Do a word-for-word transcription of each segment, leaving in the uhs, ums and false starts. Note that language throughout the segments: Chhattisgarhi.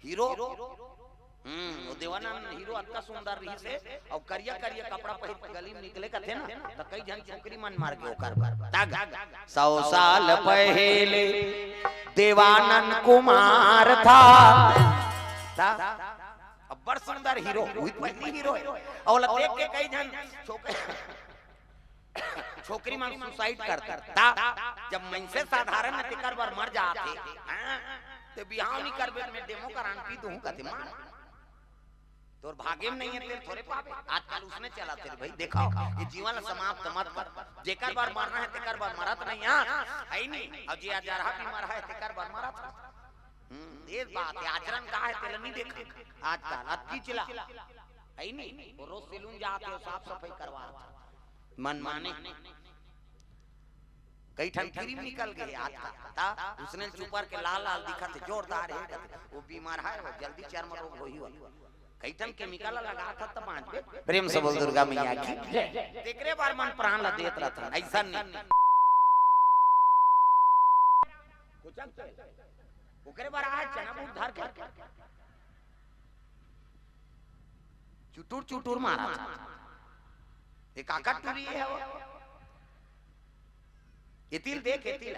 हीरो। हम्म, वो देवानंद हीरो अतका सुंदर रहिस हे, अउ करिया करिया कपड़ा पहिर के गली में निकले कथे ना, त कई झन छोकरी मन मार गे ओकर बर। तग सौ साल पहले देवानंद कुमार था। ता अब्बड़ सुंदर हीरो, वही पहली हीरो हे। अउ ओला देख के कई झन छोकरी छोकरी मन सुसाइड कर देथे। ता जब मनसे साधारण हे तेकर बर मर जाथे, हाँ, त बिहाव नहीं करबे, मैं डेमो करान पी दूहूं कथे मार। तोर भागे में नहीं हे, तेल थोरे पाबे। आजकल उसने चलथे रे भाई, देखव, ये जीवन ला समाप्त मत कर। जेकर बर मरना हे तेकर बर मरत नहीं, हाँ, हे नहीं। अउ जे अजरहा बीमार हे तेकर बर मरत हे। हम्म, ये बात हे, आचरण का हे तेला नहीं देखा। आजकल अतकी चिला, हे नहीं, वो रोज सैलून जाके साफ सफाई करवाथे। मनमाने। कई ठन क्रीम निकल गे आज का, ता उसने चुपर के लाल लाल दिखत हे, जोरदार हे, वो बीमार हे, वो जल्दी चर्म रोग होही वो। कई ठन केमिकल लगात हे त बांचबे। प्रेम से बोल दुर्गा मैया की। तेकरे बर मन प्राण ला देत रहिथन, अइसन नहीं। ओकरे बर आहे चना बूट धर के चुटुर चुटुर मारत हे। ए काकर टूरी हे वो? एती ल देख, एती ल।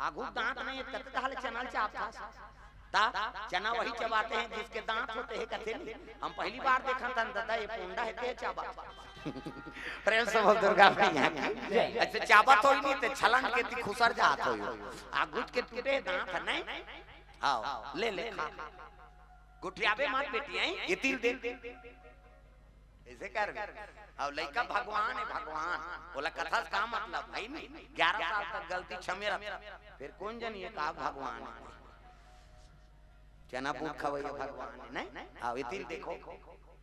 आघू दांत नहीं हे, कते तहां ले चना ल चाबथस। ता चना वही चबाते हैं जिसके दांत होते हैं, कथे नहीं। हम पहली बार देखत हन दादा, ये पोंडा हे, के चाबा? प्रेम से बोल दुर्गा मैया की। अइसे चाबत होही नहीं ते छलन के ती खुसर जात होही। आघू के टूटे दांत हे नहीं। हाव, ले ले खा। गोठियाबे मत बेटी, हैं? एती ल दे। अइसे कर। अउ लइका भगवान हे, भगवान। ओला कथा से का मतलब? हे नहीं, ग्यारह साल तक गलती छमे रहिथे। फेर कोन जनी हे का भगवान हे? चना बूट खवइया भगवान हे, नहीं? हाव, एती ल देखो।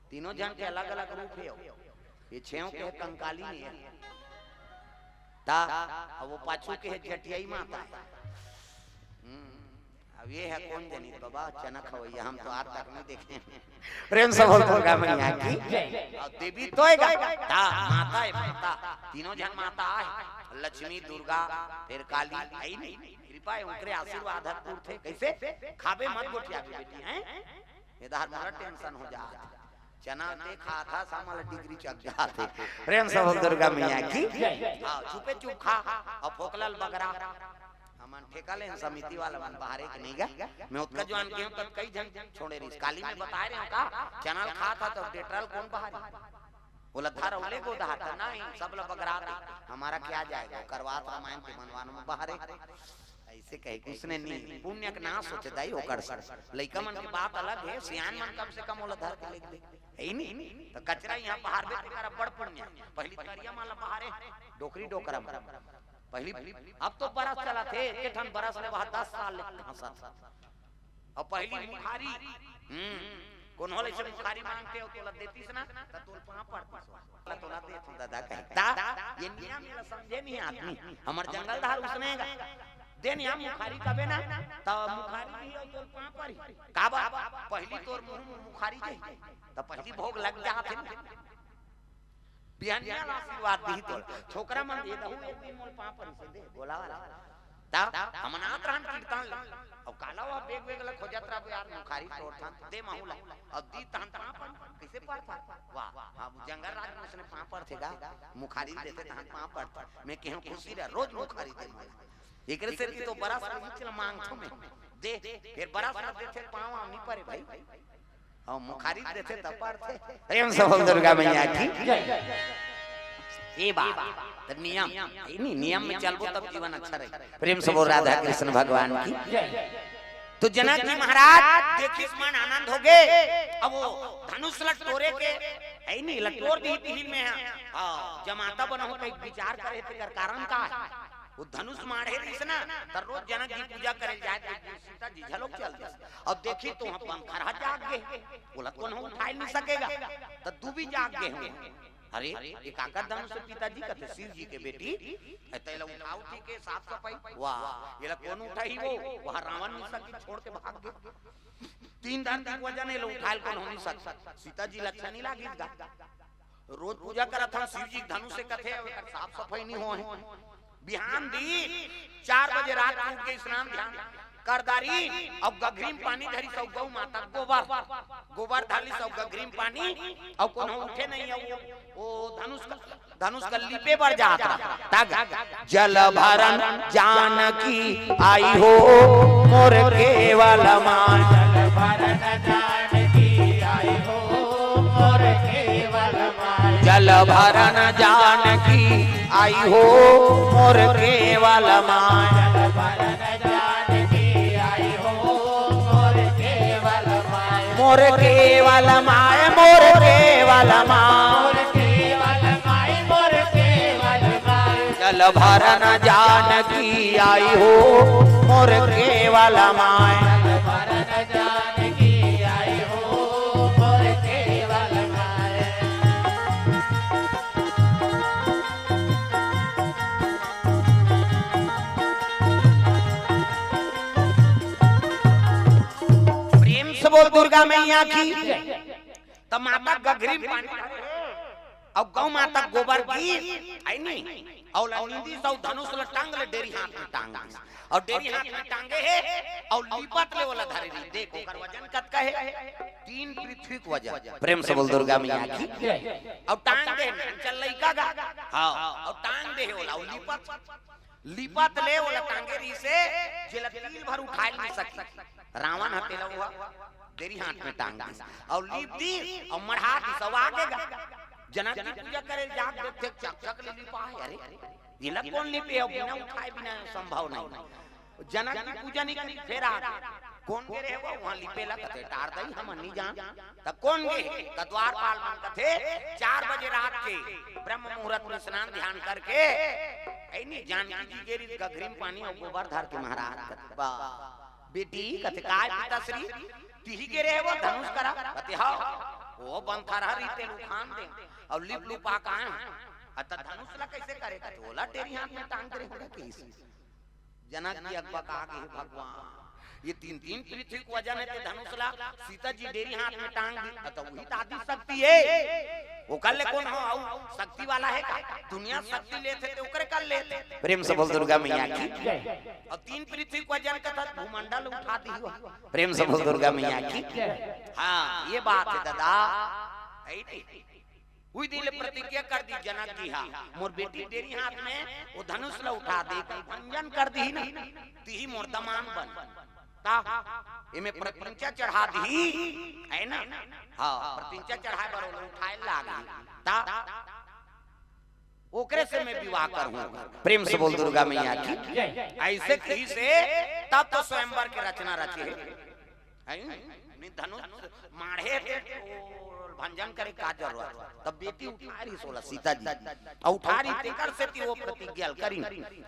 तीनों झन के अलग-अलग रूप हे। ये छेव के हे कंकाली नहीं हे। ता, अब वो पाछू के हे जठियाई माता हे। हम्म, अब ये हे कोन जनी बाबा, चना खवइया, हम तो आज तक नहीं देखे। प्रेम से बोल दुर्गा मैया की। अउ देवी तो हे गा, ता, माता हे माता, तीनों झन माता हे, लक्ष्मी, दुर्गा, फेर काली, हे नहीं। कृपा हे, ओकरे आशीर्वाद हे, पूरथे। कइसे? खाबे मत गोठियाबे बेटी, हैं? एदहर मोला टेंशन हो जात हे। चना ते खाथस, हमला डिग्री चढ़ जात हे। प्रेम से बोल दुर्गा मैया की। हाव, चुपे चुप खा, अउ फोकला ल बगरा। हमन ठेका लेन समिति वाला मन बहारे के नहीं गा। मैं ओतका जुवान गेंव तब कई झन छोड़े रहिस। काली मैं बताय रहेंव का, चना ल खाथस त डेटॉल कोन बहारे? ओला धर अउ ले गो दहार, नहीं, सब ला बगरा दे। हमारा क्या जाएगा, करवात रामायण के मनवान में बहारे। अइसे कहे, उसने नहीं, पुण्य के नाश होथे दाई ओकर से। लइका मन के बात अलग हे, सियान मन कम से कम ओला धर के लेग दे। हे नहीं? त कचरा इहां बहारबे तेकर अब्बड़ पुण्य। पहिली तरिया मन ला बहारे, डोकरी डोकरा मन। पहिली, अब तो बरस चलत हे, एके ठन बरस ले वह दस साल ले घसत। अउ पहिली मुखारी, हम्म, कोनो ले अइसे मुखारी मांगते हो, तोला देतिस ना, त तोर पांव पड़तिस। तोला, तोला देत हंव दादा कहे। ता, ये नियम एला समझे नहीं आदमी। हमर जंगल डहर उसने गा। दे नियम मुखारी कबे ना, त मुखारी दिही अउ तोर पांव पड़ही। काबर? पहिली तोर मुंह में मुखारी जाही, त पहिली भोग लग जात हे ना। बिहनिया ला आशीर्वाद दिही तोला। छोकरा मन दे दहू एक दिन मोर पांव पड़ही से दे, गोला वाला। तब हमन आत रहन कीर्तन ले। अउ काला वह बेग बेग ला खोजत रहबे यार, मुखारी टोरथन, दे महू ला। अउ दी तहन पांव पड़ही, कइसे पड़ही? वाह, अब जंगल राज में उसने पांव पड़थे गा, मुखारी देथे तहन पांव पड़थे। मैं केहेंव खुशी रह, रोज मुखारी दे मोला। एकरे सेती तो बरस के बीच ला मांगथंव मैं। दे, फेर बरस ला देथे पांव आव नहीं पड़े भाई। अउ मुखारी देथे तब पड़थे। प्रेम से बोल दुर्गा मैया की। ए बात, त नियम, ए नहीं, नियम में चलबो तब जीवन अच्छा रही। प्रेम से बोल राधा कृष्ण भगवान की। तो जनक जी महाराज देखिस मन आनंद हो गे। अब वो धनुष ला टोरे के, हे नहीं, ला टोर दिही तिही में, हाँ, जमाता बनहूं कहि विचार करे तेकर कारण का हे? वो धनुष माढ़े रहिस ना, त रोज जनक जी पूजा करे जाय, त सीता जी घलोक चल दिस। अउ देखिस त उहां पंखरहा जाग गे, ओला कोनो उठाय नहीं सके गा, त दूबी जाग गे हों। अरे, ये काकर धनुष हे पिताजी? कथे शिव जी के बेटी, ए, तेला उठाव ठीक हे, साफ सफाई। वाह, एला कोन उठाही वो? वहां रावण नहीं सकी, छोड़ के भाग गे। तीन धरती के वजन हे, एला उठाय ल कोनो नहीं सकी। सीता जी ल अच्छा नहीं लागिस गा। रोज पूजा करत हंव, शिव जी के धनुष हे कथे, एकर साफ सफाई नहीं होय। बिहान दिन चार बजे रात के उठ के स्नान ध्यान। करदारी, अउ गघरी म पानी धरिस अउ गऊ माता गोबर, गोबर धर लिस अउ गघरी म पानी, अउ कोनो उठे नहीं, अउ वो, वो धनुष का, धनुष का लिपे बर जात रहा। तग जल भरन जानकी आई हो मोर केवल माय। जल भरन जानकी आई हो मोर केवल माय। जल भरन जानकी आई हो मोर केवल माय। जल भरन जानकी आई हो मोर केवल माय। मोर केवल माय, मोर केवल माय। मोर केवल माय, मोर केवल माय। जल भरन जानकी आई हो मोर केवल माय। जल भरन जानकी आई हो मोर केवल माय। प्रेम से बोल दुर्गा मैया की। त माता गघरी म पानी अउ गऊ माता गोबर गिस, है नी? अउ ओला नींदिस अउ धनुष ल टांग ले डेरी हाथ में टांग दिस। अउ डेरी हाथ में टांगे हे, अउ लिपत ले ओला धरे रही। देख, ओकर वजन कतका हे? तीन पृथ्वी के वजन। प्रेम से बोल दुर्गा मैया की। अउ टांग दे, चल लइका गा। हाँ, अउ टांग दे हे ओला, अउ लिपत लिपत ले ओला टांगे रहिसे, जेला तिल भर उठाए नइ सके। रावण ह तेला ओहा डेरी हाथ में टांग दिस, अउ लीप दिस, अउ मढ़ा दिस, अउ आगे गा। जनक जी पूजा करे जाके देखथे, चकचक ले लिपा हे। अरे, एला कोन लिपे? अउ बिना उठाए, बिना संभव नहीं। जनक जी पूजा नहीं करी, फेर आगे। कोन गे रहे वो? वहाँ लिपे ला कथे, टार दई, हम नहीं जान। त कोन गे? त द्वारपाल मन कथे, चार बजे रात के ब्रह्म मुहूर्त में स्नान ध्यान करके, ऐ नी जानकी जी गे रही गघरी में पानी अउ गोबर धर के महाराज कथे, बा, बेटी कथे, "काय पिताश्री, तिही गे रहे वो धनुष करा?" कथे, "हाँ, वो बंखरहा रही तेल उखान दे, अउ लिप लुपा का है, अत धनुष ला कैसे करे?" कथे, "ओला डेरी हाथ में टांग दे रहे होगा कि इस?" जनक जी अकबका गे, "हे भगवान, ये तीन तीन पृथ्वी के वजन हे, ते धनुष ला सीता जी डेरी हाथ में टांग दी, त उही त आदि शक्ति हे, ओकर ले कोन हो, अउ शक्ति वाला हे का? दुनिया शक्ति लेथे ते ओकरे कर लेथे।" प्रेम से बोल दुर्गा मैया की। अउ तीन पृथ्वी के वजन कथा भूमंडल उठा दी हो। प्रेम से बोल दुर्गा मैया की। हाँ, ये बात हे दादा, है नी? उही दिन ले प्रतिज्ञा कर दी जनक जी हा, मोर बेटी डेरी हाथ में वो धनुष ला उठा दे, भंजन कर दी ना, तिही मोर दमान बन। ता एमे प्रत्यंचा चढ़ा दी, है ना? हाँ, प्रत्यंचा चढ़ाए बर ओला उठाए लागी। ता ओकरे से मैं विवाह करूँ। प्रेम से बोल दुर्गा मैया की। ऐसे कही से तब तो स्वयंवर के रचना रचे हे। हैं? नहीं धनुष माढ़े थे, तो भंजन करे का जरूरत? तब बेटी उठा रही सोला सीता जी। अउ उठा रही तेकर सेती वो प्रतिज्ञा करी।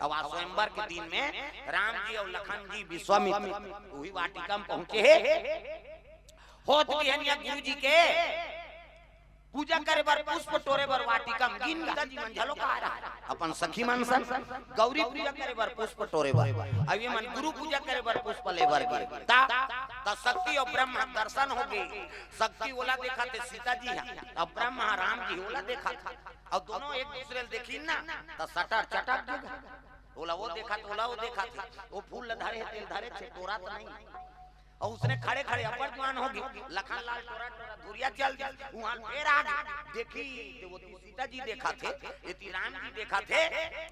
अब आज स्वयंवर के दिन में राम जी अउ लखन जी विश्वामित्र उही वाटिका में पहुंचे हे। होत बिहनिया गुरु जी के पूजा करे बर पुष्प टोरे बर वाटिका म गिन गा। जी मन घलो का रहा अपन सखी मन सन गौरी पूजा करे बर पुष्प टोरे बर, अउ ये मन गुरु पूजा करे बर पुष्प ले बर गे। ता, ता शक्ति अउ ब्रह्मा दर्शन हो गे। शक्ति ओला देखा थे सीता जी हा, अउ ब्रह्मा राम जी ओला देखा थे, अउ दोनों एक दूसरे ल देखिन ना, त सटर चटक गे। ओला वो देखा थे, ओला वो देखा थे, वो फूल ल धरे हे, तेल धरे छे, टोरा त नहीं। अउ उसने खड़े खड़े अब्बड़ जुआन हो गे। लखन लाल टोरा टोरा धुरिया चल दी, उहाँ फेर आ गे। देखी ते वो सीता जी देखा थे, एती राम जी देखा थे।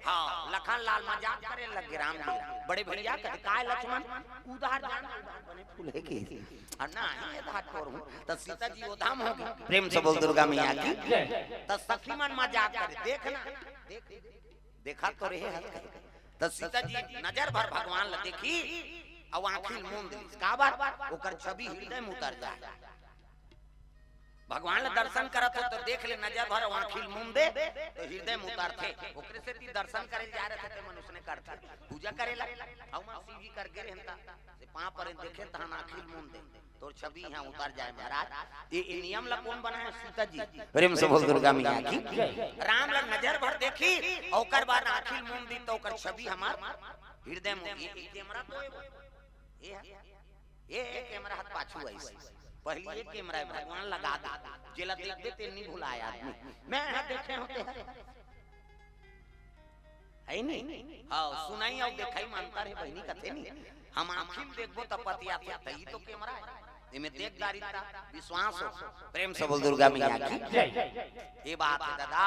हाँ, लखन लाल मजाक करे लगे राम जी। बड़े भैया कथे, "काय लक्ष्मण, उधार जान, उधार बने फूले के।" अउ ना, ये धार तोर हूँ, त सीता जी ओधाम हो गे। प्रेम से बोल दुर्गा मैया की। त सखी मन मजाक करे, "देख ना, देख, देखा तो रहे हस।" त सीता जी नजर भर भगवान ल देखी, अउ आँखी ल मूंद ली। काबर? ओकर छवि हृदय में उतर जाए। भगवान ल दर्शन करत हो त देख ले, नजर भर अउ आँखी ल मूंद दे, त हृदय में उतरथे। ओकरे सेती दर्शन करे जा रहे थे, मन उसने करथे। पूजा करे ला, अउ मन शिव जी कर गे रहन ता, से पाँव परे देखे तहन आँखी ल मूंद दे। तोर छवि यहाँ उतर जाए महाराज। ये, ये नियम ला कोन बनाए? सीता जी। प्रेम से बोल दुर्गा मैया की। राम ला नजर भर देखी, ओकर बाद आँखी मूंद दी, त ओकर छवि हमार हृदय में। ये, ये कैमरा तो है वो। ये है। ये, ये कैमरा हाथ पाछू आइस। पहली ये कैमरा है, भगवान लगा दे। जेला देख दे, ते नहीं भुलाए आदमी। मैं यहाँ देखे होते हैं। है नी? हाँ, सुनाई अउ देखाई म अंतर हे बहिनी, कथे नी? हम आँखी में देखबो त पतियाथे, त ई तो कैमरा हे, एमे देख डारी त विश्वास हो। प्रेम से बोल दुर्गा मैया की। ये बात हे दादा।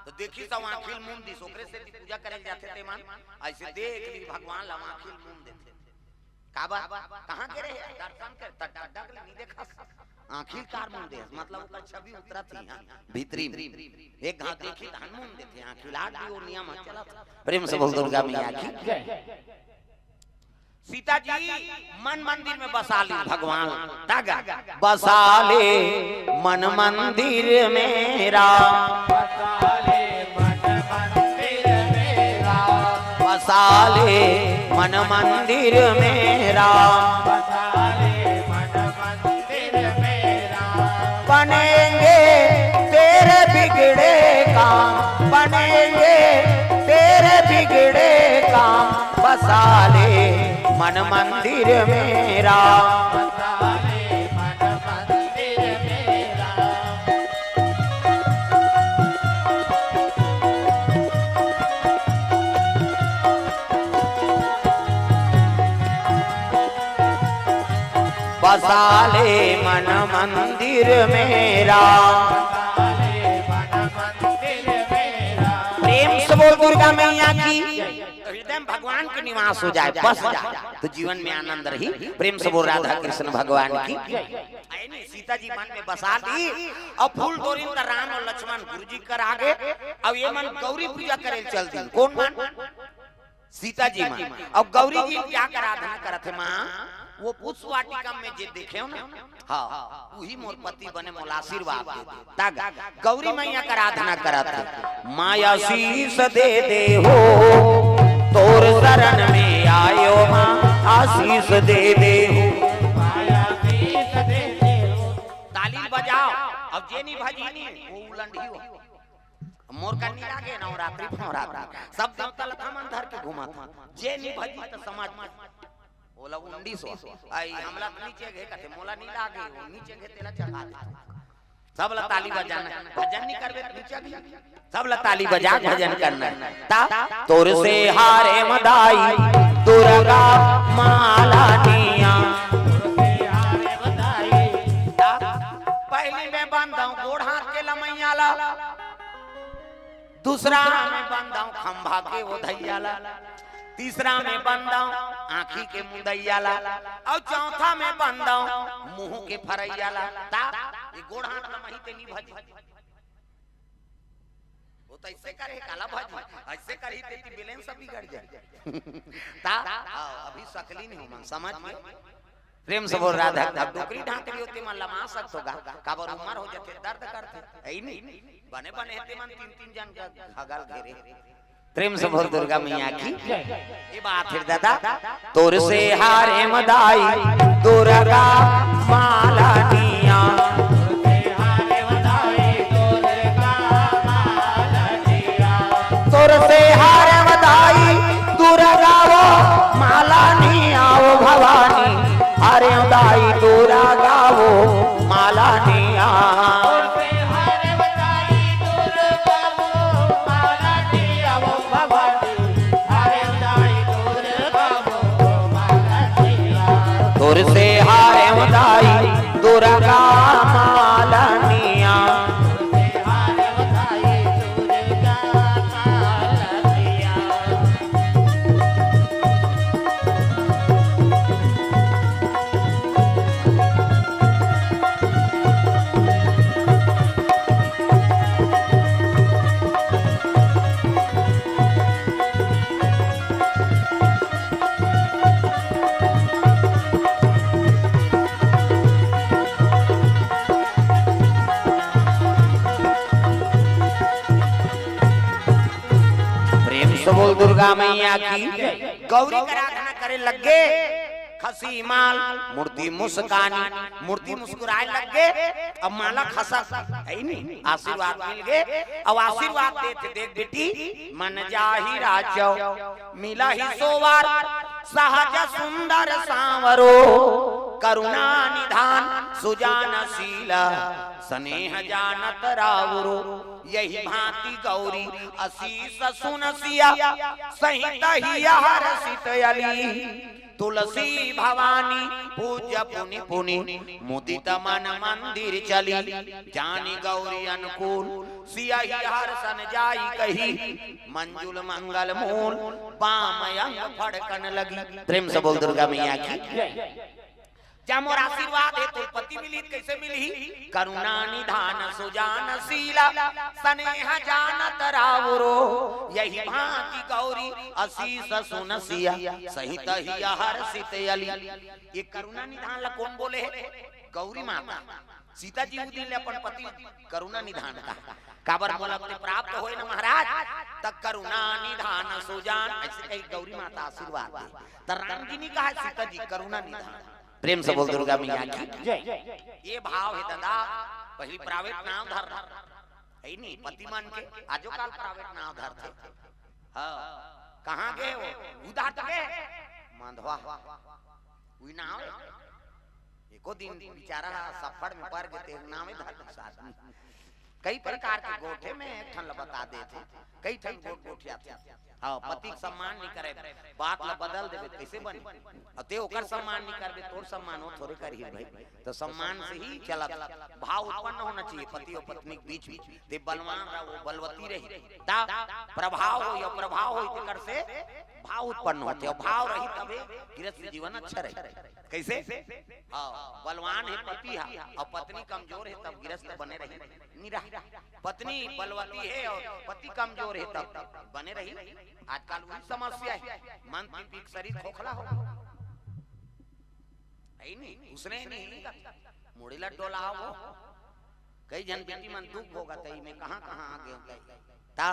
तो देखी सब आँखी में मुंद दिस, ओकरे से पूजा करे जाथे ते मन, अइसे देख ली भगवान ला आँखी में मुंद देथे। काबर? कहाँ गे रहे? दर्शन कर, त डग ले नहीं देखस। आँखी कार मुंद देस, मतलब ओकर छवि उतरत हे यहाँ भीतरी में। एक घाव देखी त हन मुंद देथे, आँखी लाग भी वो नियम हे चलत। प्रेम से बोल दुर्गा मैया की। सीता जी मन मंदिर में बसा ली भगवान। तागा बसा ले मन मंदिर में राम। बसा ले मन मंदिर में राम। बनेंगे तेरे बिगड़े काम, बनेंगे तेरे बिगड़े काम। बसा ले मन मंदिर में राम। बसा ले मन मंदिर में राम। प्रेम से बोल दुर्गा मैया की। तो हृदय में भगवान के निवास हो जाए, बस जाए, तो जीवन में आनंद रही। प्रेम से बोल राधा कृष्ण भगवान की। अरे नहीं, सीता जी मन में बसा ली। अब फूल तोरिन त राम अउ लक्ष्मण गुरु जी कर आगे। अब ये मन गौरी पूजा करे चल दी। कौन मन? सीता जी मन। अब गौरी जी क्या कर आराधना करत हे माँ? वो पुष्प वाटिका में जे देखे हो ना, हाँ, वही मोर पति बने, मोला आशीर्वाद दे दे। तग गौरी मैया कर आराधना करत हे। माँ आशीष दे दे हो, तोर शरण में आयो माँ, आशीष दे दे हो। ताली बजाओ। अब जे नहीं भजी नहीं, वो उलंडी हो। मोर का नहीं लागे नवरात्रि, नवरात्रि। सब देवता लता मन धर के घूमत। जे नहीं भजी त समझ। ओला उंडी सो। आई हमला त नीचे घे कथे, मोला नहीं लागे, वो नीचे घे तेला चढ़ा दे। सब ला ताली बजाना, भजन नहीं करबे त नीचे घे। सब ला ताली बजा भजन करना। ता तोर से हारे मदाई दुर्गा माला निया। ता पहली में बांधो गोड़ हाथ के लमैया ला। दूसरा में बंधव खंभा के ओधैया ला, तीसरा में बंधव आँखी के मुदैया ला, अउ चौथा में बंधव मुँह के फरैया ला। ता ये गोड़ हाथ ल मही ते नहीं भजी। वो तो ऐसे करे काला भजी, ऐसे करही ते ती balance बिगड़ जाए। ता हाँ, अभी सकली नहीं हो मन समझ में। प्रेम से बोल राधा। अब डोकरी ढांकरी होती मन लमा सकत होगा, काबर उमर हो जाथे, दर्द करथे, है ही नहीं। बने बने हे ते मन तीन तीन जन का घगल घेरे। प्रेम से बोल दुर्गा मैया की। ये बात हे दादा। तोर से हारे मदाई दुर्गा माला निया। तोर से हारे मदाई दुर्गा वो माला निया वो भवानी। हारे मदाई दुर्गा वो माला निया। तोर से हारे मदाई दुर्गा माला निया। प्रेम से बोल दुर्गा मैया की। गौरी कर आराधना करे लग गे। खसी माल, मूर्ति मुस्कानी, मूर्ति मुस्कुराए लग गे। अब माला खसक, है ही नहीं, आशीर्वाद मिल गे। अब आशीर्वाद देथे, देख बेटी, मन जाहि राचौ, मिलहि सोवर, सहज सुंदर सांवरो। करुणा निधान सुजान शील, स्नेह जानत राउरो। यही भांति गौरी असीस सुन सिया, सहित ही हर्षित अली। तुलसी भवानी पूज्य पुनि पुनि, मुदित मन मंदिर चली। जानि गौरी अनुकूल, सियहि हर्षन जाई कही। मंजुल मंगल मूल, बाम अंग फड़कन लगी। प्रेम से बोल दुर्गा मैया की। जा मोर आशीर्वाद हे, तोर पति मिलही त कइसे मिलही? करुणा निधान सुजान शील, स्नेह जानत राउरो। यही भांति गौरी असीस सुन सिया, सहित ही हर्षित अली। ये करुणा निधान ला कोन बोले हे? गौरी माता। सीता जी उ दिन ले अपन पति करुणा निधान कहा, काबर मोला ते प्राप्त होय न महाराज, त करुणा निधान सुजान, अइसे कही गौरी माता आशीर्वाद दे। त राम जी नी कहा सीता जी करुणा निधान। प्रेम से बोल दुर्गा मैया की। जय। ये भाव हे दादा, पहिली private नाव धर, हे नी, पति मन के आजो काल private नाव धरथे। हाँ, कहाँ गे हो? उधार तो गे। मांधवा। उही नाव हे। एको दिन बेचारा हा सफड़ में पर गे ते नावे धर दे साथ में। कई प्रकार के गोठ हे, मैं एक ठन ला बता देत हूँ, कई ठन गोठ गोठियाथे। हाँ, पति के सम्मान नहीं करे, बात ला बदल देबे, कइसे बनी? अउ ते ओकर सम्मान नहीं करबे, तोर सम्मान वो थोरे करही भाई। तो सम्मान से ही चलत, भाव उत्पन्न होना चाहिए पति और पत्नी के बीच में। ते बलवान रहा, वो बलवती रही, ता प्रभाव होई, अउ प्रभाव होई तेकर से भाव उत्पन्न होथे, अउ भाव रही तबे गृहस्थ जीवन अच्छा रही। कइसे? हाँ, बलवान हे पति हा, अउ पत्नी कमजोर हे, तब गृहस्थ बने रही, नी रही। पत्नी बलवती हे अउ पति कमजोर हे, तब बने रही। आजकल उही समस्या हे, मन पी पी के शरीर खोखला हो, हे नी? उसने नहीं, मुड़ी ला डोलाओ। कई झन बेटी मन दुख भोगत हे, मैं कहाँ कहाँ आ गए हो? ता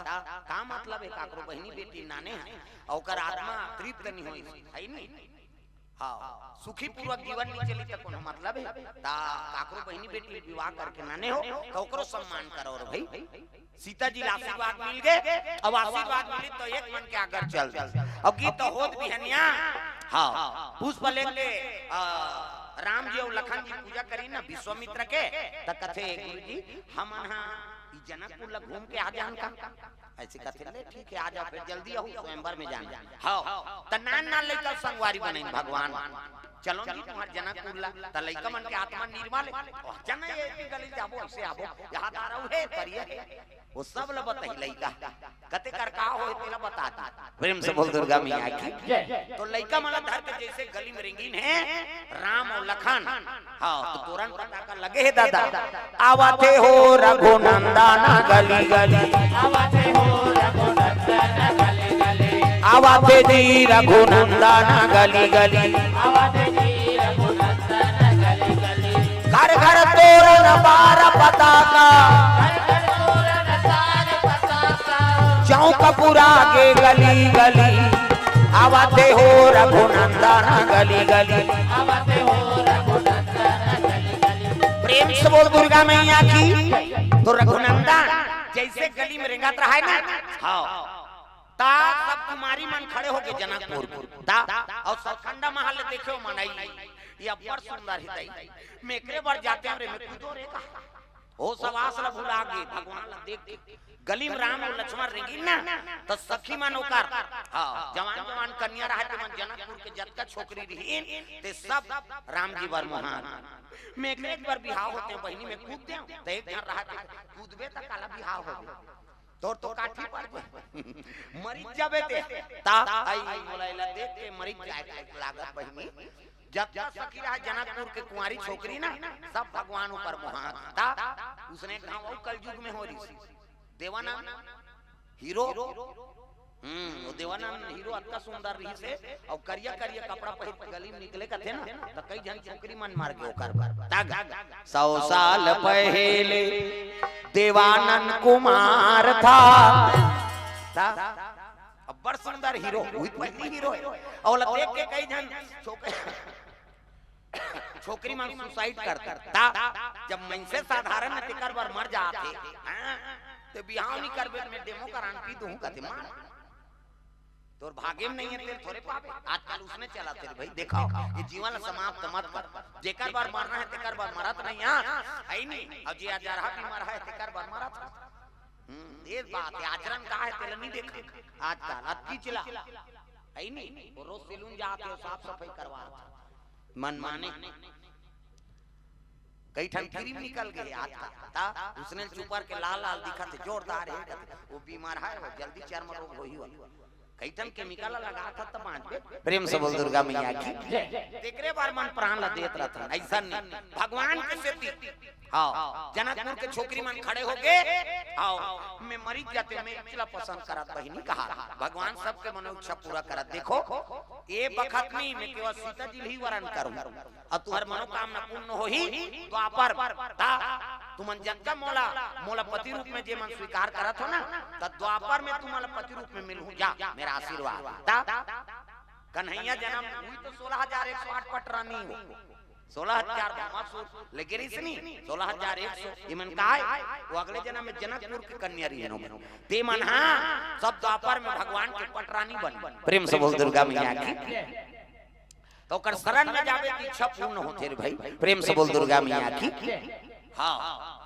का मतलब हे, काकरो बहिनी बेटी नाने हे, अउ ओकर आत्मा तृप्त नहीं होई, हे नी? हाँ, सुखी पूर्वक जीवन नहीं चली त कोनो मतलब हे? ता काकरो बहिनी बेटी विवाह करके नाने हो, त ओकरो सम्मान करो रे भाई। सीता जी ला आशीर्वाद मिल गे, अब आशीर्वाद मिली तो एक मन के आगर चल दे। अब गीत होत बिहनिया, हाँ, पुष्प लेके, आ, राम जी अउ लखन जी पूजा करी ना विश्वामित्र के, त कथे, "गुरु जी, हमन हा ई जनकपुर ला घूम के आ जान का?" अइसे कथे, "ले ठीक हे, आ जाओ, फेर जल्दी आहू, स्वयंवर में जाना।" हाँ, त नान नान लइका संगवारी बनइन भगवान, "चलो जी तुम्हार जनकपुर ला।" त लइका मन के आत्मा निर्मल हे, "ओह, चल ना, ये इतनी गली जाबो, अइसे आबो, यहाँ तारा उहे करिए।" वो सब ला बताही लइका, कते कर का होय, तेला बता दी। प्रेम से बोल दुर्गा मैया की। जय। तो लइका मन ला धर के जइसे गली में रेंगिन हे राम अउ लखन, हाँ, तो तुरंत पता का लगे हे दादा, "आवत हे हो रघुनंदन गली गली, आवत हे हो रघुनंदन गली गली, आवत हे जी रघुनंदन गली गली, आवत हे जी रघुनंदन गली गली, घर घर तोरन बार पताका, घर घर तोरन बार पताका, चौक पुरा गे गली गली, आवत हे हो रघुनंदन गली गली।" प्रेम से बोल दुर्गा मैया की। तो रघुनंदन जइसे गली में रेंगत रहय ना, हाँ, ता सब कुमारी मन खड़े होके जनकपुर, ता अउ सलखंडा महल ले देखे हो मनई, ये अब्बड़ सुंदर हे दई, मैं एकरे बर जातेंव रे, मैं कूदो रे का। होस हवास ला भुला गे, भगवान ला देख के। गली में राम अउ लक्ष्मण रेंगिन ना, त सखी मन ओकर, हाँ, जवान जवान कन्या रहय, ते मन जनकपुर के जतका छोकरी रहिन, ते सब राम जी बर मोहान। मैं एकरे एक बार बिहाव होतेंव बहिनी, मैं कूद देंव, त एक झन रहय ते, "कूदबे त काला बिहाव होबे, तोर तो काठी पड़ गे, मरिच जाबे ते।" ता अई मोला एला देख के मरिच जाय लागत बहिनी। जतका सखी रहय जनकपुर के कुंवारी छोकरी ना, सब भगवान ऊपर मोहात। ता उसने घाव अउ कलयुग में हो रहिस। देवानंद हीरो, हम्म, वो देवानंद हीरो अतका सुंदर रहिस हे, अउ करिया करिया कपड़ा पहिर के गली में निकले कथे ना, त कई झन छोकरी मन मर गे ओकर बर। ता गा, "सौ साल पहले देवानंद कुमार था।" ता अब्बड़ सुंदर हीरो, उही पहिली हीरो हे। अउ ओला देख के कई झन छोक-, छोकरी मन suicide कर देथे। ता जब मनसे साधारण हे तेकर बर मर जाथे, हाँ, त बिहाव नइ करबे, मैं demo करान पी दूहूं कथे, मार। त तोर भागे में नहीं है, तेल थोरे पाबे। आजकल उसने चला तेरे भाई, देखो, ये जीवन ला समाप्त मत कर। जेकर बर मरना है, तेकर बर मरत नहीं है, है नहीं। और जे अजरहा भी मरा है, तेकर बर मरत है। हम्म, ये बात है, आचरण का है, तेला नहीं देखा। आजकल अतकी चिला, है नहीं, वो रोज सैलून जाके वो साफ सफाई करवा, मन माने। कई ठन क्रीम निकल गए आजकल, ता उसने चुपर के लाल लाल दिखत है, जोरदार है, कहते, वो बीमार है, वो जल्दी चर्म रोग होही वाला। कई ठन केमिकल लगा था, तब बांच बे। प्रेम से बोल दुर्गा मैया की। तेकरे बर मन प्राण ला देत रहथन, ऐसा नहीं। भगवान के सेती। हाँ, जनकपुर के छोकरी मन खड़े हो गए। हाँ, मैं मरी जाते, मैं इचला पसंद करत बहिनी कहा। भगवान सबके मनोइच्छा पूरा करत। देखो, ये बखत नहीं, मैं केवल सीता जी ही वरण करूं। अब तुहर मनोकामना पूर्ण होही। द्वापर, ता, तुमन जतका मोला, मोला पति रूप में जे मन स्वीकार करत हो ना, त द्वापर में तुमन ला पति रूप में मिलहूं। जा, मेरा आशीर्वाद। ता, कन्हैया जन्म हुई तो सोलह हजार एक सौ आठ पटरानी हो, सोलह हजार भस्मासुर लेके रिसनी, सोलह हजार एक सौ इमन काय, वो अगले जन्म में जनकपुर के कन्या रहिनो। ते मन हा सब द्वापर में भगवान के पटरानी बन। प्रेम से बोल दुर्गा मैया की। तो ओकर शरण में जाबे त इच्छा पूर्ण होथे रे भाई। प्रेम से बोल दुर्गा मैया की। हाँ,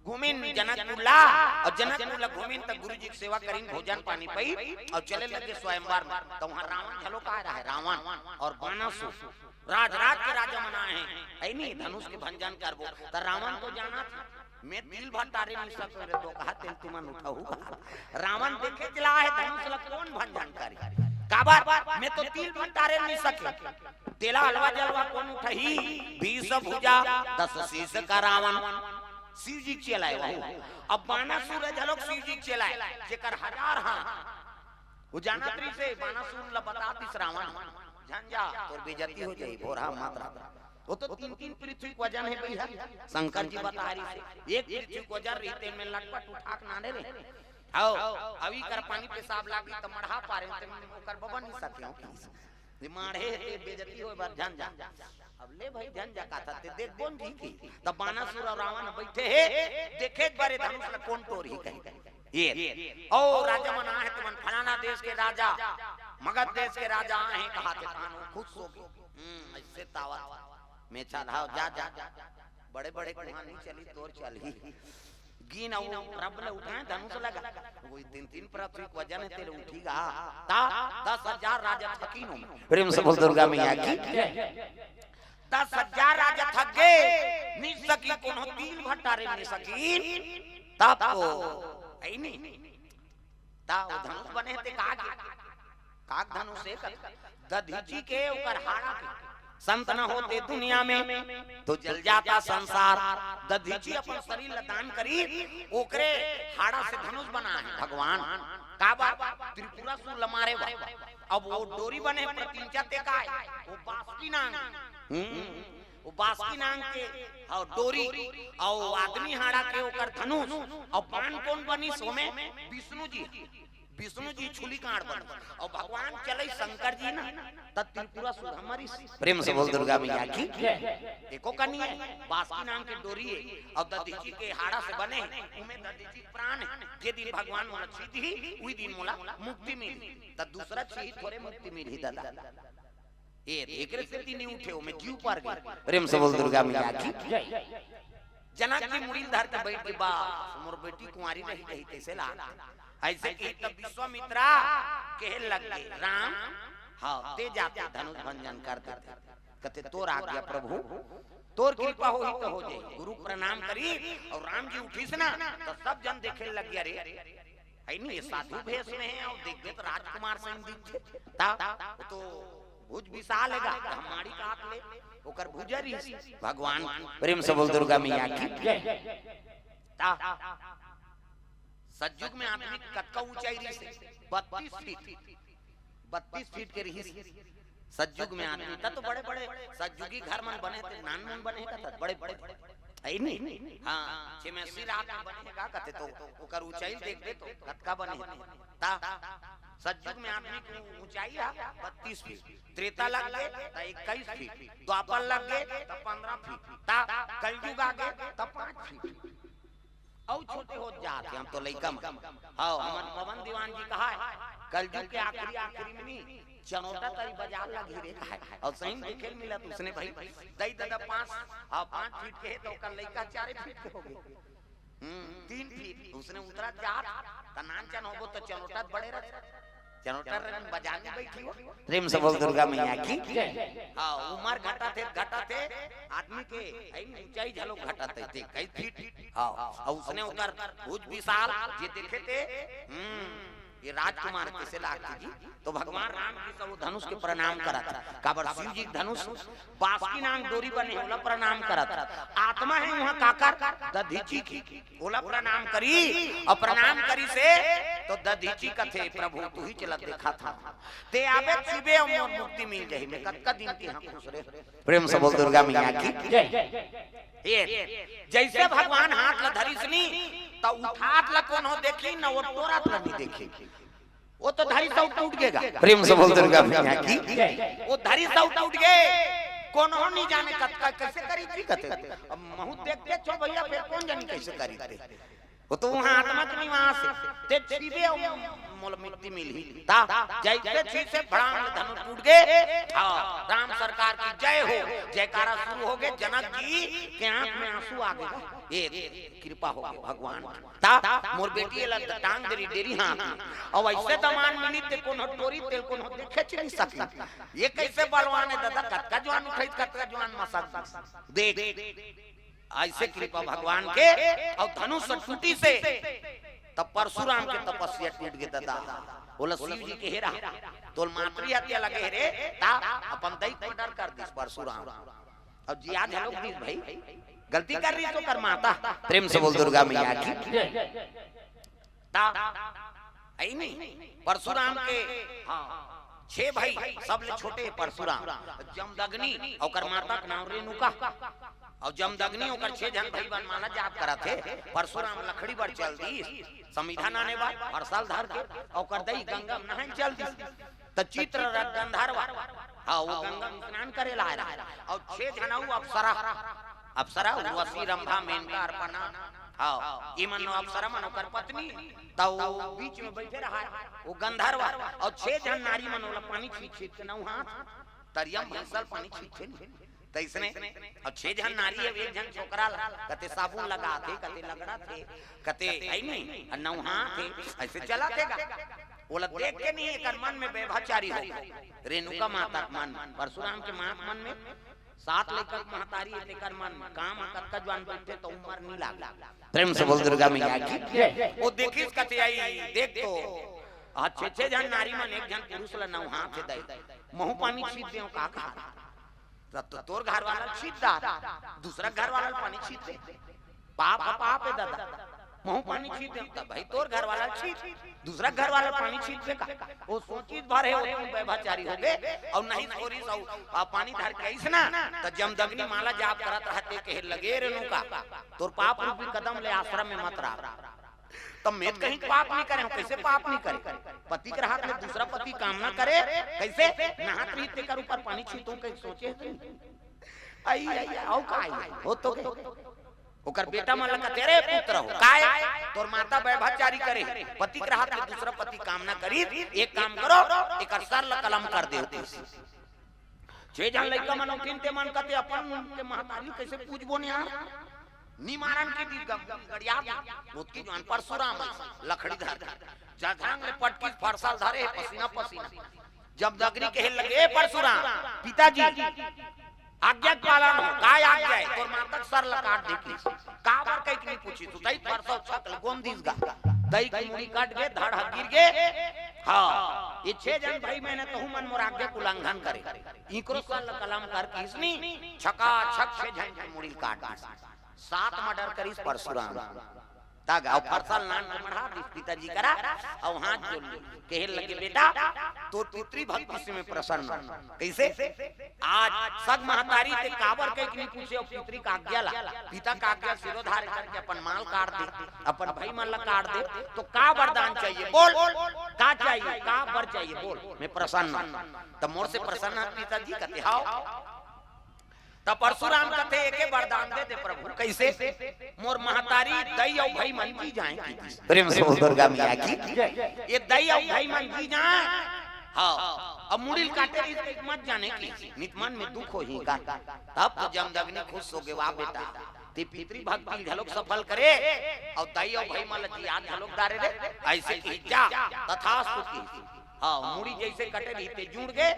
घूमिन जनकपुर ला, और जनकपुर ला घूमिन त गुरु जी के सेवा करिन, भोजन पानी पई, और चले लगे स्वयंवर में। त वहां रावण घलो का रहा है, रावण और बानासुर, राज राज के राजा मन आए हैं, है नी, धनुष के भंजन करबो। त रावण तो जाना था, मैं तिल भट्टारे नहीं सकूं रे, तो कहा तेल तुमन उठाऊ। रावण देखे चला है धनुष ला कोन भंजन करी, काबर मैं तो तिल भट्टारे नहीं सके, तेला अलवा जलवा कोन उठही। बीस भुजा दस शीश का रावण, शिव जी के चेला है वो। अब बानासुर है झलक शिव जी के चेला है, जेकर हजार हाथ। वो जानत रहिसे, बानासुर ला बता दिस रावण, झन जा, तोर बेइज्जती हो जाही, भोरहा मत रह। वो तो तीन तीन पृथ्वी के वजन है भैया, शंकर जी बता रहिसे, एक पृथ्वी के वजन रहिते में लटपट उठा के नाने रे। आओ, अभी कर पानी पेशाब लागी त मढ़ा पारे, ते ओकर बबा नहीं सके हो। ये माढ़े हे, ते बेइज्जती होए बर झन जा। अब ले भाई झन जा का था, ते देख बोन जी की। तब बानासुर और रावण बैठे हे, देखे एक बार ये धनुष ला कोन टोरही कही। ये, ओ राजा मन आहे, तुमन फलाना देश के राजा, मगध देश के राजा आहे, कहा थे तान वो खुश हो गए। हम्म, ऐसे तावत। मैं चढ़ाओ, जा, जा, जा, जा। बड़े बड़े कुहां नहीं चली, तोर चलही। गिन अउ रब ले उठाए धनुष लगा। वही तीन तीन पृथ्वी के वजन है, तेरे उठीगा। ता दस हजार राजा थकीन हो। प्रेम से बोल दुर्गा मैया की। दस हजार राजा थक गए, नहीं सकी कोनो तिल भट्टारे नहीं सकी। तब तो, है नहीं। ता वो धनुष बने ते काग, काग धनुष एक दधीचि के ओकर हाड़ा के। संत न होते दुनिया में तो जल जाता संसार। दधीचि अपन शरीर ला दान करी, ओकरे हाड़ा से धनुष बना है भगवान। काबर? त्रिपुरासुर ला मारे बर। अब वो डोरी बने प्रत्यंचा ते काय, वो बासुकी नांग। हम्म। वो बासुकी नांग के, हाँ, डोरी, अउ आदमी हाड़ा के ओकर धनुष, अउ बाण कोन बनिस ओमे? विष्णु जी। विष्णु जी छुली कांड़ बनिस, अउ भगवान चले शंकर जी ना, त त्रिपुरासुर ह मरिस। प्रेम से बोल दुर्गा मैया की। एको कनी है, बासुकी नांग के डोरी है, अउ दधीचि के हाड़ा से बने है, उमे दधीचि प्राण है। जे दिन भगवान मोला छींदही, उही दिन मोला मुक्ति मिलही। त दूसरा छीही थोरे मुक्ति मिलही दादा। ए, एकरे सेती नहीं उठे, ओमे जीव पर गए। प्रेम से बोल दुर्गा मैया की। जनक जी मुड़ी ल धर के बैठ के, बस, मोर बेटी कुंवारी रही, रही, कैसे ला? ऐसे कही तब विश्वामित्रा कहे लग गए, "राम, हाँ, ते जाते धनुष भंजन कर देते।" कहते, "तोर आज्ञा प्रभु, तोर कृपा होही तो हो जाए।" गुरु प्रणाम करी अउ राम जी उठिस ना, तो सब जन देखे लग गया, "रे, है नहीं, ये साधु भेष में है, अउ देखबे तो राजकुमार संग दिखथे।" ता, वो तो भुज विशाल है गा, हम माड़ी काट ले, ओकर भुजा रहिस। भगवान प्रेम से बोल दुर्गा मैया की। ता, सतयुग में आदमी कतका ऊंचाई रहिस? बत्तीस फीट, बत्तीस फीट के रहिस। सतयुग में आदमी, त तो बड़े-बड़े सतयुगी घर मन बने थे, नान मन बने का था, बड़े-बड़े। है नहीं? हाँ, छे में अस्सी रात में बने का कहते तो, ओकर ऊंचाई देखबे तो, कतका बने थे। ता, सतयुग में आदमी की ऊंचाई है बत्तीस फीट, त्रेता लग गए त इक्कीस फीट, द्वापर लग गए त पन्द्रह फीट, ता, कलयुग आ गए त पाँच फीट। अउ छोटे होत जात हे, हम तो लइका मन। हव, हमर पवन दीवान जी कहाय, कलजुग के आखिरी, आखिरी में नी, चनोटा तरी बजार ला घेरे कहाय। अउ सही में देखे ल मिलत उसने भाई, दई ददा पाँच, हाँ, पाँच फीट के हे, त ओकर लइका चारे फीट के होगे। हम्म, तीन फीट, उसने उतरत जात, त नान चन होबो त चनोटा बड़े रह। चनोटा रंग बजा के बैठी हो। प्रेम से बोल दुर्गा मैया की। हाँ, उमर घटत हे, घटत हे, आदमी के, आई नी, ऊंचाई झलो घटत हे, ते कई फीट। हाँ, अउ उसने ओकर भुज विशाल, जे देखे ते, हम्म, ये राजकुमार कइसे लागथे जी? तो भगवान राम जी सब धनुष के प्रणाम करत हे। काबर शिव जी के धनुष बासुकी नांग डोरी बने हे, ओला प्रणाम करत हे। आत्मा हे उहाँ काकर? दधीचि के। ओला प्रणाम करी, अउ प्रणाम करिस हे, तो दधीचि कथे, "प्रभु, तुही चलत देखत हँव। ते आबे त छुबे अउ मोर मुक्ति मिल जाही, मैं कतका दिन के हाँ खुश रहे।" प्रेम से बोल दुर्गा मैया की। जय। ये, जइसे भगवान हाथ ला धरिस नी, त उठात ला कोनो देखही न, ओ टोरत ला नी देखही। ओ तो धरिस अउ टूट गे गा। प्रेम से बोल दुर्गा मैया की। ओ धरिस अउ टूट गे, कोनो नी जाने कतका कइसे करिस थे कथे। अब महूँ देखते छँव भइया, फेर कोन जानी कइसे करिस थे। ओ तो उहाँ आत्मा के निवास हे, ते छुबे अउ मोला मुक्ति मिलही। त जइसे छुइस हे भड़ांग ले धनुष टूट गे। हाँ, राम सरकार की जय हो, जयकारा शुरू होगे, जनक जी के आँख में आँसू आ गे। ये कृपा होगे भगवान की। त मोर बेटी एला टांग दे रही, डेरी हाथ में। अउ अइसे दमांद मिलिस ते कोनो टोरिस, ते कोनो देखेच नी सकिस। ये कइसे बलवान हे ददा, कतका जुआन उठइस, कतका जुआन मसक। देख, अइसे कृपा भगवान के, अउ धनुष टूटिस हे, त परशुराम के तपस्या टूट गे ददा। ओला शिव जी के हेरा, तोर मातृ हत्या लगे हे रे, त अपन दई के murder कर दिस परशुराम। अउ जिया घलोक दिस भाई, गलती कर रहिस ओकर माता। प्रेम से बोल दुर्गा मैया की। त, अइ नी, परशुराम के, हाँ, छह भाई, सबले छोटे परशुराम, जमदग्नि, ओकर माता के नाम रेणुका, अउ जमदग्नि ओकर छह झन भाई बनमाला जाप करत हे। परशुराम लकड़ी बर चल दिस, समिधा नाने बर, परसल धर के, ओकर दई गंगा में नहाए चल दिस। त चित्ररथ गंधर्व, हाँ, ओ गंगा में स्नान करे ला आए रहा, अउ छह झन अउ अप्सरा, अप्सरा, उर्वशी, रंभा, मेनका, अर्पणा, हाँ, इमन नौ अप्सरा मन ओकर पत्नी, त ओ बीच में बइठे रहा, ओ गंधर्व, अउ छह झन नारी मन ओला पानी छींच छींच के नौ हाथ, तरिया म भैंसा ल पानी छींचथे नी, तइसने, अउ छह झन नारी हे, एक झन छोकरा ला, कते साबुन लगाथे, कते लगड़ाथे, कते, अइ नी, अउ नौ हाथ हे, अइसे चलत हे गा। ओला देख के नी, एकर मन में व्यभिचारी हो गे। रेणुका माता के मन में, परशुराम के माँ के मन में, सात लइका के महतारी हे, तेकर मन में, काम ह कतका जुआन बइठे त उमर नी लागे। प्रेम से बोल दुर्गा मैया की। ओ देखिस कथे, अइ देख तो, आज छह छह झन नारी मन, एक झन पुरुष ला नौ हाथ हे दई, महूँ पानी छींच देंव का कहा। त तो तोर घर वाला ल छींच डार, दूसरा घर वाला ल पानी छींच दे। पाप ह पाप हे ददा, महूँ पानी छींच देंव, त भाई तोर घर वाला ल छींच, दूसरा घर वाला ल पानी छींच दे का। ओ सोचिस भर हे, ओ व्यभिचारी हो गे, अउ नहीं सोचिस अउ, आ, पानी धर के आइस ना, त जमदग्नि माला जाप करत रहत हे, कहे लगे रेणुका, तोर पाप रूपी कदम ले आश्रम में मत रह। त मैं त कहीं पाप नी करे हँव, कइसे पाप नी करे? पति के रहत ले दूसरा पति कामना करे, कइसे? नहात रहिस तेकर ऊपर पानी छींचहूँ कहिके सोचे हे त नी? अइ, अइ, अउ का अइ? हो तो गे। ओकर बेटा मन ला कथे, "रे पुत्र हो, काय? तोर माता व्यभिचारी करे, पति के रहत ले दूसरा पति कामना करिस, एक काम करो, एकर सर ला कलम कर देव।" छह झन लइका मन उठिन, ते मन कथे, "अपन के महतारी कइसे पूजबो न यार?" नी मारन के दिस ग-, गड़िया दिस, ओतकी जुआन परशुराम अइस, लकड़ी धर के। जधरंग ले पटकिस, फरसा ल धरे हे, पसीना पसीना। जमदग्नि कहे लगे, "ए परशुराम, पिताजी, आज्ञा के पालन हो।" "काय आज्ञा हे?" "तोर माता के सर ला काट दे कहिस।" "काबर?" कहिके नी पूछिस, तू तही फरसा ल छक ले गोंद दिस गा। दई के मुड़ी कट गे, धड़ ह गिर गे। हाँ, ये छह झन भाई मन हे, तहू मन मोर आज्ञा के उल्लंघन करे। इकरो सर ला कलम कर कहिस नी, छकाछक छह झन के मुड़ी ल काट दिस। सात murder करिस परशुराम। तब अउ फरसा ल नान के मढ़ा दिस पिताजी करा, अउ हाथ जोड़ लिस, कहे लगे, "बेटा, तोर पितृभक्ति से मैं प्रसन्न हँव।" कइसे? आज सग महतारी ते काबर कहिके नी पूछे, अउ पितरी के आज्ञा ला, पिता के आज्ञा सिरोधार्य करके अपन माँ ल काट दे, अपन भाई मन ला काट दे, तो का वरदान चाहिए? बोल, का चाहिए? का वर चाहिए? बोल, मैं प्रसन्न हँव। त मोर से प्रसन्न हस पिताजी? कथे, "हव।" त परशुराम कथे, "एके वरदान दे दे प्रभु।" कइसे? मोर महतारी, दई अउ भई मन जी जाए की। प्रेम से बोल दुर्गा मैया की। ये दई अउ भई मन जी जाए। हाँ, अब मुड़ी ल काटे रहिस त मत जाने की, नित मन में दुख होही का। तब तो जमदग्नि खुश होगे, "वाह बेटा, ते पितृ भक्ति ल घलोक सफल करे, अउ दई अउ भई मन ल जियात घलोक डारे रे।" अइसे कि जा, तथास्तु की। हाँ, मुड़ी जइसे कटे रहिस ते जुड़ गे,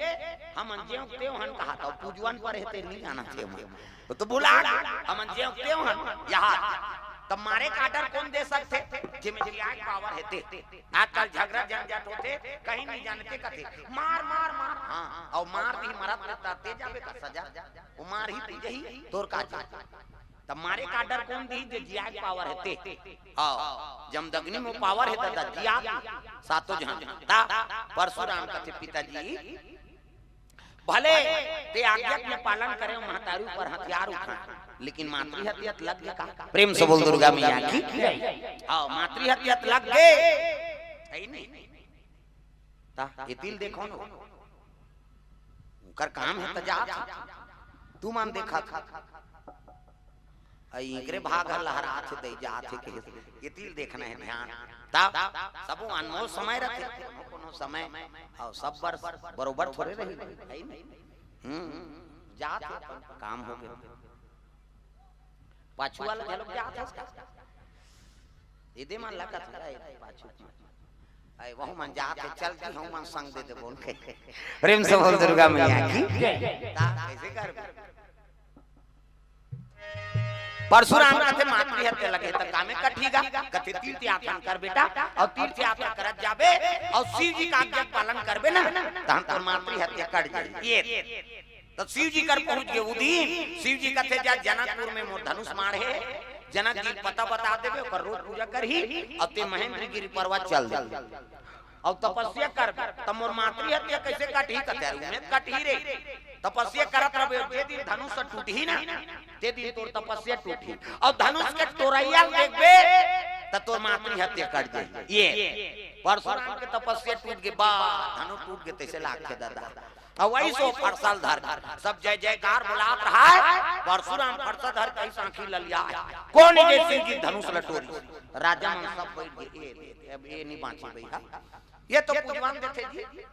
हमन जेव तेव हन कहा, त पूजवन पर हे ते नहीं जाना थे मन। वो तो भुला गे, हमन जेव तेव हन, यहाँ। तब मारे के order कोन दे सकथे, जेमे जियाए के power हे ते। आजकल झगरा झंझट होथे, कहीं नहीं जानथे कथे, "मार, मार, मार।" हाँ, अउ मार दिही मरत रहता, ते जाबे का सजा? वो मार ही पी जही, तोर का जा। तब मारे के order कोन दिही, जे जियाए के power हे ते? हाँ, जमदग्नि में power हे दादा, जिया सातों झन। ता परशुराम कथे, "पिताजी, भले ते आज्ञा के पालन करे, महतारी ऊपर हथियार उठा, लेकिन मातृ हत्या त लग गे का?" प्रेम से बोल दुर्गा मैया की। हाँ, मातृ हत्या त लग गे। हे नहीं? ता एती ल देखो न, ओकर काम हे त जात हे। तुमन देखत हे, अई इकरे भाग ह लहरात हे, दई जात हे, कहे एती ल देखना हे ध्यान। तब सबो अनमोल समय रथे, कोनो कोनो समय, अउ सब बर बरोबर थोरे रही, हे नहीं? हम्म, जात हे, काम होगे। पाछू वाला घलोक जात हे का? एदे मन लगत हे, ए, पाछू। अई वहू मन जात हे, चल जी, हमू मन संग दे देबो उनके। प्रेम से बोल दुर्गा मैया की। ता कइसे करबे? परशुराम कथे, "मातृ हत्या लगे त कामे कटही गा।" कथे, "तीर्थ यात्रा कर बेटा, अउ तीर्थ यात्रा करत जाबे, अउ शिव जी के आज्ञा के पालन करबे ना, तहन तोर मातृ हत्या कट जाही।" ये त शिव जी कर पहुंच गे। उ दिन शिव जी कथे, "जा, जनकपुर में मोर धनुष बाण हे, जनक जी ल पता बता देबे, ओकर रोज पूजा करही, अउ ते महेंद्रगिरी पर्वत चल देबे, अउ तपस्या करबे, त मोर मातृ हत्या कइसे कटही?" कथे, "अरे, उमें कटही रे, तपस्या करत रहबे, जे दिन धनुष ह टूटही ना, ते दिन तोर तपस्या टूटही, अउ धनुष के टोरइया ल देखबे, त तोर मातृ हत्या कट जाही।" ये परशुराम के तपस्या टूट गे, बा, धनुष टूट गे, तइसे लागथे दादा। अउ वही सो फरसा ल धर के सब जय जयकार बोलात रहय। परशुराम फरसा धर के अइसे आँखी ललियाय, "कोन ए जे शिव जी धनुष ल टोरिस?" राजा मन सब बइठ गे, "ए, ए, अब ए नइ बाँचे भई हा।" ये तो पूजवन देथे जी,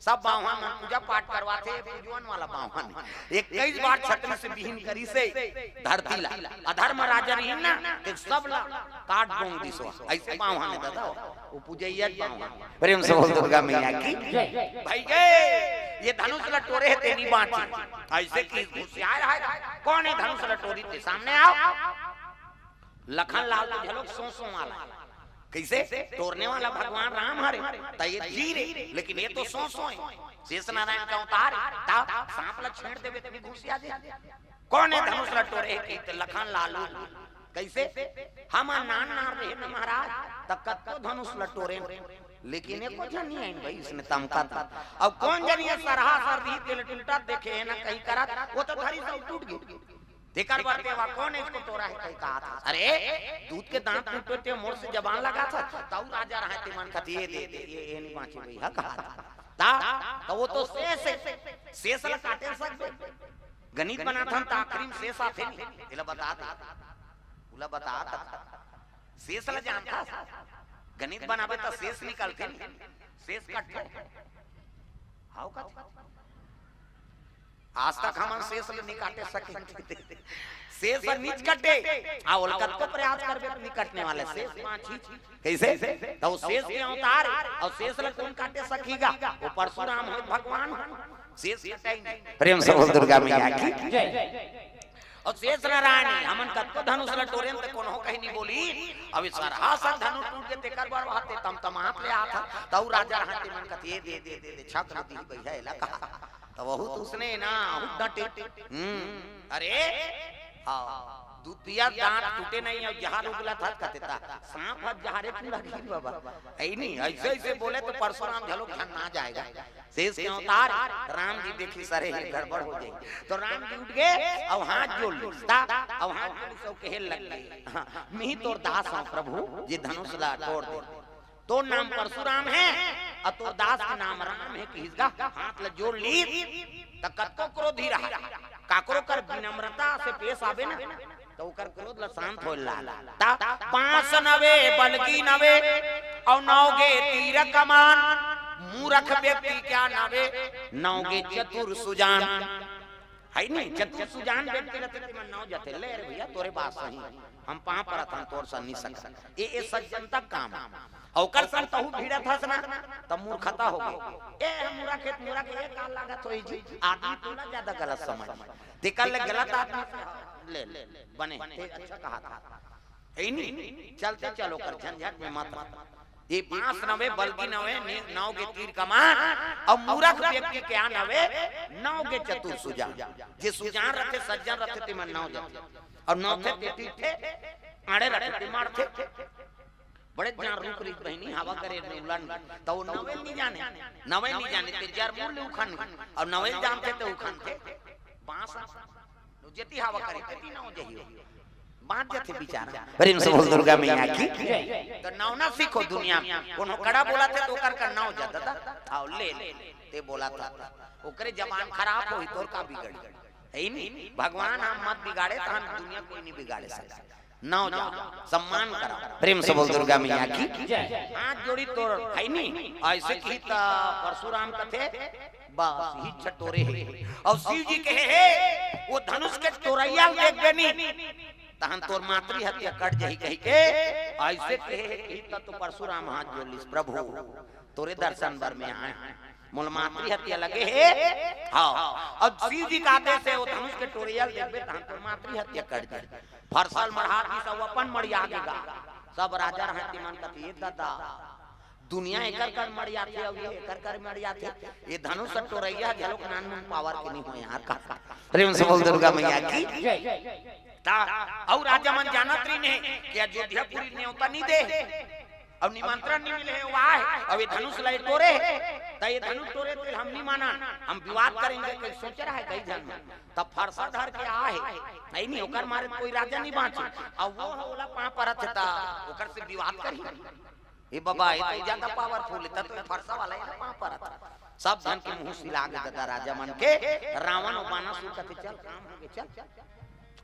सब बाम्हन मन पूजा पाठ करवाथे, पूजवन वाला बाम्हन। इक्कीस बार छतरी से बिहीन करिसे धरती ला। अधर्म राजा रहिन ना, ते सब ला काट बोंग दिस। अइसे बाम्हन हे दादा, वो पूजइया बाम्हन। प्रेम से बोल दुर्गा मैया की। भई गे, ये धनुष ल टोरे हे, ते नइ बाँचे। अइसे कि होशियार हे, कोन ए धनुष ल टोरिस, ते सामने आव। लखन लाल तो घलोक सों सों वाला। कइसे? टोरने वाला भगवान राम हरे, त ये जी रे, लेकिन ये तो सों सों हे। शेष नारायण के अवतार हे, त सांप ल छेंड़ देबे, त घुसिया जाही। कोन ए धनुष ल टोरे हे? कहिथे लखन लालू। कइसे? हमन नान नान रहेन महाराज, त कतको धनुष ल टोरेन, लेकिन एको झन नइ आइन भई, अइसने तमकत। अब कोन जनी सरहा सर दिही, तेला टूटत देखे हे ना, कहीं करत, वो तो धरिस अउ टूट गे। तेकर बर तें हा कोन ए, इसको टोरा हे कहि कहात हस। अरे, दूध के दाँत टूटे ते मोर से जबान लगाथस, तहूँ राजा रहय, ते मन कथे, "ए दे दे, ए, ए नइ बाँचे भई हा," कहात। त, त वो तो शेष हे, शेष ल काटे नइ सकबे। गणित बनाथन त आखिरी में शेष आथे नहीं, एला बता दे, ओला बता दे। शेष ल जानथस, गणित बनाबे त शेष निकलथे नहीं, शेष कटथे। हव कथे। आज तक हमन शेष ल नइ काटे सकेन। शेष ह नइ कटे, आ ओला कतको प्रयास करबे त नइ कटने वाला शेष बाँचही। कइसे? त वो शेष के अवतार हे, अउ शेष ल कोन काटे सकही गा? वो परशुराम होय भगवान, शेष कटही नहीं। प्रेम से बोल दुर्गा मैया की। अउ शेष नारायण हे, हमन कतको धनुष ल टोरेन त कोनो कहीं नइ बोली। अब ये सरहा सर धनुष टूट गे, तेकर बर वहाँ ते तमतमात ले आत हस, तहूँ राजा रहय, ते मन कथे, "ए दे, दे, दे, दे, छक ल दिही भई हा," एला कहा। त वहू तो उसने ना, हूँ डटे। हम्म, अरे, हाँ, दूध पिया दाँत टूटे नहीं, अउ जहर उगलत हस कथे, त सांप हस जहरे पूरा गिर बाबा। अई नहीं, अइसे, अइसे बोले त परशुराम घलोक झन ना जाय गा। शेष के अवतार, राम जी देखिस अरे ये गड़बड़ हो जाही। त राम जी उठ गे, अउ हाथ जोड़ लिस, त, अउ हाथ जोड़ लिस, अउ कहे लग गे, "हाँ, मिही तोर दास हँव प्रभु, जे धनुष ला टोर दे।" तोर नाम परशुराम हे, अउ तोर दास के नाम राम हे, किहिस गा, हाथ ल जोड़ लीस, त कतको क्रोधी रहय, काकरो कर विनम्रता से पेश आबे ना, त ओकर क्रोध ल शांत होय ला। त बांस नवे, बलगी नवे, अउ नव गे तीर कमान, मूरख व्यक्ति क्या नवे, नव गे चतुर सुजान। हइ नी, चतुर सुजान व्यक्ति रथे, तेमन नव जथे। ले रे भइया, तोरे बात सही, हम पांव परत हन, तोर सन नी सकन। ए, ए सज्जनता काम। अउ ओकर संग तहूं भिड़त हस ना, त मूर्खता होगे। ए, हम मूरख हे, मूरख हे, ए का लागत होही जी? आदमी तोला जादा गलत समझ। तेकर ले गलत आदमी से, ले, ले, बने, ते अच्छा कहा था। हइ नी, चलते चल ओकर झंझट में मत। ए बांस नवे, बलगी नवे, ने-, नव गे तीर कमान, अउ मूरख व्यक्ति क्या नवे, नव गे चतुर सुजान। जे सुजान रथे, सज्जन रथे, तेमन नव जथे। अउ नव थे, ते तीर थे, आड़े रथे, ते मारथे। बड़े जान रूख रहिस बहिनी, हवा करे में उलन, त ओ नवेल नी जाने, नवेल नी जाने, ते जर मूल ले उखन, अउ नवेल जानथे, ते उखनथे। बांस जेती हवा करे, तेती नव जही हो। बांच जथे बिचारा। प्रेम से बोल दुर्गा मैया की। त नव ना सीखो दुनिया में। कोनो कड़ा बोलथे त ओकर का नव जा दादा। आओ ले, ले, ते बोलथे। ओकरे जबान खराब होही, तोर का बिगड़ी? हइ नी? भगवान हम मत बिगाड़े, तहन दुनिया कोई नी बिगाड़े सकय। नव जा, सम्मान करो। प्रेम से बोल दुर्गा मैया की। हाथ जोड़ी तोर, हइ नी? अइसे किही त परशुराम कथे, बस, इही च टोरे हे। अउ शिव जी कहे, "हे, ओ धनुष के टोरइया ल देखबे नी, तहन तोर मातृ हत्या कट जही," कहिके अइसे कहे हे, किही त तो परशुराम हाथ जोड़ लिस, "प्रभु, तोरे दर्शन बर में आय हंव, मोला मातृ हत्या लगे हे।" हाँ, अउ शिव जी का आदेश हे, "ओ धनुष के टोरइया ल देखबे, तहन तोर मातृ हत्या कट जही।" फरसा ल मढ़ा दिस, अउ अपन मड़िया गे गा। सब राजा रहय, तेमन कथे, "ए दादा, दुनिया एकर कर मड़ियाथे, अउ ये एकर कर मड़ियाथे। ए धनुष टोरइया घलोक नानमुन पावर के नी होय यार का।" प्रेम से बोल दुर्गा मैया की। त अउ राजा मन जानत रहिन हे कि अयोध्यापुरी नेवता नी दे हे, अउ निमंत्रण नी मिले हे, ओ आय हे, अउ ए धनुष ल ए टोरे हे, त ए धनुष टोरे तेला हम नी मानन, हम विवाद करेंगे, कहि सोचे रहय कई झन मन। त फरसा धर के आय हे, हइ नी, ओकर मारे कोई राजा नी बांचे, अउ ओ ह ओला पांव परत हे, त ओकर से विवाद करही। ए बाबा, ए तो ज्यादा powerful हे, त तो ए फरसा वाला ए ना पांव परत। सब झन के मुंह सिला गे दादा राजा मन के। रावण अउ बानासुर कथे, "चल, काम होगे, चल।"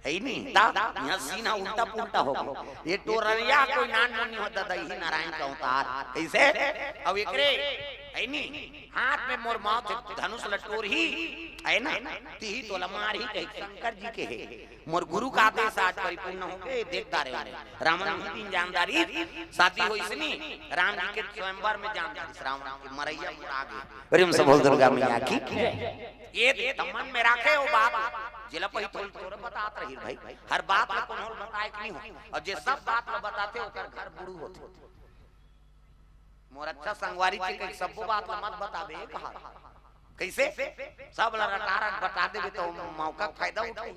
हइ नी? त इहां scene ह उल्टा पुल्टा होगे। ए टोरइया कोई नानमुन नी हो दादा, इही नारायण के अवतार। कइसे? अउ एकरे, हइ नी? हाथ में मोर मौत हे, धनुष ल टोरही, हइ ना? तिही तोला मारही कहिके शंकर जी कहे हे। मोर गुरु का आदेश आज परिपूर्ण होगे, देख डारे ओने। रावण इही दिन जान डारिस, शादी होइस नी, राम जी के स्वयंवर में जान डारिस, रावण के मरइया बुता गे। प्रेम से बोल दुर्गा मैया की। ए त मन में राखे ओ बात, जेला पहिली थोर बतात रहिस भई, हर बात ल कोनो ल बताय के नी हो, अउ जे सब बात ल बताथे ओकर घर बुड़ू होथे। मोर अच्छा संगवारी जी के सब्बो बात ल मत बताबे कहा। कइसे? सब ल रटारट बता देबे त मौका के फायदा उठाही।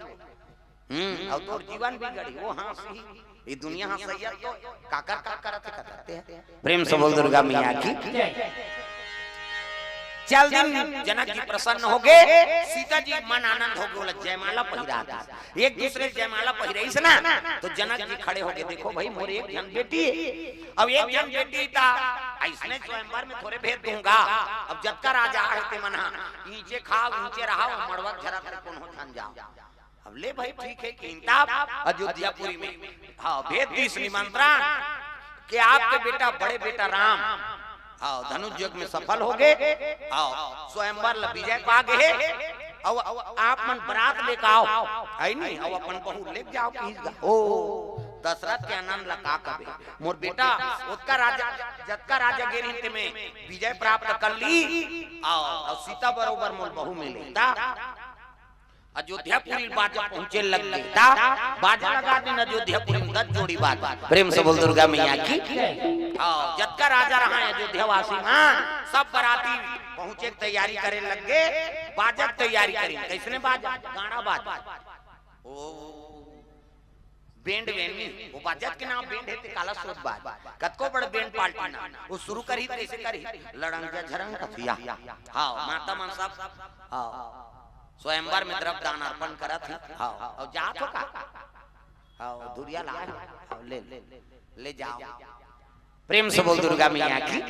हम्म, अउ तोर जीवन बिगड़ही, ओ हंसही। ए दुनिया हंसइया तो काकर का करत हे, करत हे। प्रेम से बोल दुर्गा मैया की। चल दिन जनक जी प्रसन्न होगे, सीता जी मन आनंद होगे, ओला जयमाला पहिरा दिस। एक दूसरे के जयमाला पहिराइस ना, त जनक जी खड़े होगे, "देखो भई, मोर एक झन बेटी हे, अउ एक झन बेटी त अइसने स्वयंवर में थोरे भेज दूंगा। अब जतका राजा हे ते मन ह इहिंचे खाव, इहिंचे रहाव, मड़वा झरत ले कोनो झन जाव।" अब ले भई, ठीक हे, किंतु अयोध्यापुरी में, हाँ, भेज दिस निमंत्रण कि आपके बेटा, बड़े बेटा राम, हाँ, धनुष युद्ध में सफल होगे, हाँ, स्वयंवर ल विजय पा गे हे, अउ आप मन बरात लेके आव, हइ नी, अउ अपन बहू लेके जाव, किहिस गा। ओ, दशरथ के आनंद ल का कबे, मोर बेटा, ओतका राजा, जतका राजा गे रहिन ते में विजय प्राप्त कर लिस, अउ, अउ सीता बरोबर मोर बहू मिले। त अयोध्यापुरी बाजा पहुंचे लग गे। त बाजा लगा दिन अयोध्यापुरी में दस जोड़ी बाजा। प्रेम से बोल दुर्गा मैया की। हाँ, जतका राजा रहा अयोध्यावासी मन, सब बराती पहुंचे के तैयारी करे लग गे, बाजा के तैयारी करिन। कइसने बाजा? गाड़ा बाजा। ओ, band band नी, ओ बाजत के नाम band हे ते काला सोच बाज। कतको बड़ band party ना, ओ शुरू करही त कइसे करही? लड़ंग जा झरंग कथिया। हाँ, माता मन सब, हाँ, स्वयंवर में द्रव्य दान अर्पण करत हे। हाँ, अउ जात हो का? हाँ, धुरिया ला, हाँ, ले, ले, ले जाव। प्रेम से बोल दुर्गा मैया की।